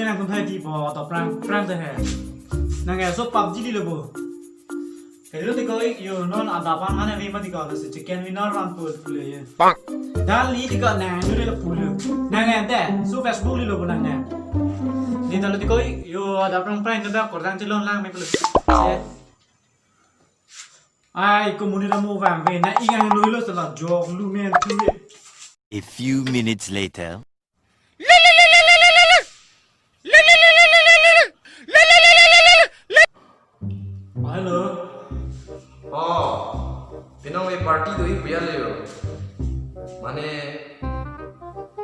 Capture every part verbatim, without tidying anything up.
Nang kum hai di bo to prank prank de hai. Nang eh so PUBG lilo bo. Hello tiko ik yo non adap an mane vi mati ko si chicken winner run pul pul ye. Dal li tiko nang dule pul. Nang eh de so Facebook lilo bo nang eh. Ni dal tiko ik yo adap prank prank de kordang chilon lang me pul. Ai ko muni ra mo vang ve na ingang lo lo sala jok lu men tu. A few minutes later. Hello. Oh, pinong e party do i puyal yo. Mane,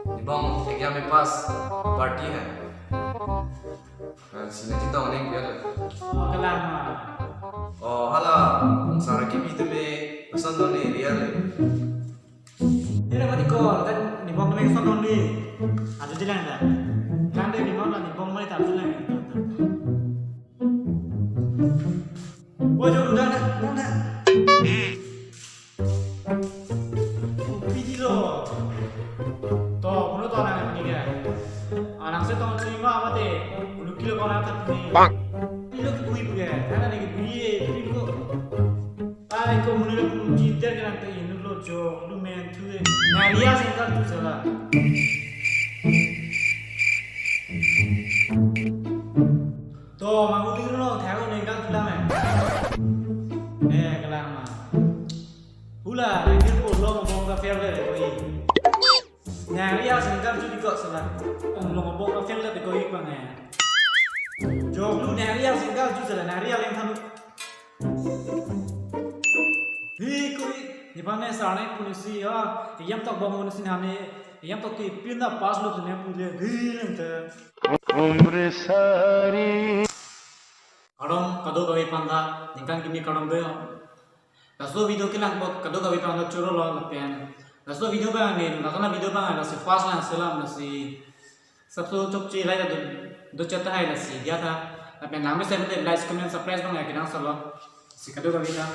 nibong exam e pass party hai. Ah, sini kita oning puyal yo. Oh, kalang ma. Oh, hala, sara kibi teme, ason doni real yo. Ini dapat ikon kan nibong nang son noni. Ajo jilang da. Kan de nibong na nibong mai tam jilang. Woi jo udah dah, udah dah. Pidi lo. To, kuno to nang ini ya. Anak saya tong cuma apa te? Kuno kilo kau nang tak ni. Pilo ke bui bui ya. Karena lagi bui ye, bui ko. Ai ko muni lo pun jiter ke nang te inut lo jo lu men thu de. Nang ria sing kar tu sala. To ma hu ding lo thang ne kar tu la men. Eh kalang ma. Hula nang dir ko lo bong ka fair de ko i. Nang ria sing kar tu di ko sala. Lo bong ka fair de ko i pa ne. Jo lu nang ria sing kar tu sala nang ria leng thanu. Hi koi, ni pa ne sarne punisi ya, yam tok bom punisi nane, yam tok ki pinda pass lo ne pule, hi lente. Umre sari. Kardom, kado kave panda, ningkan kimi kardom do. Laso video kelang pot, kado kave panda choro lo lapen. Laso video bang ni, laso na video bang, lasi first lang selam, lasi Sabso chokche like do, do chata hai lasi dia tha. Lapen nang mesen de like, comment, subscribe bang ya kedang solo. Si kado kave tha.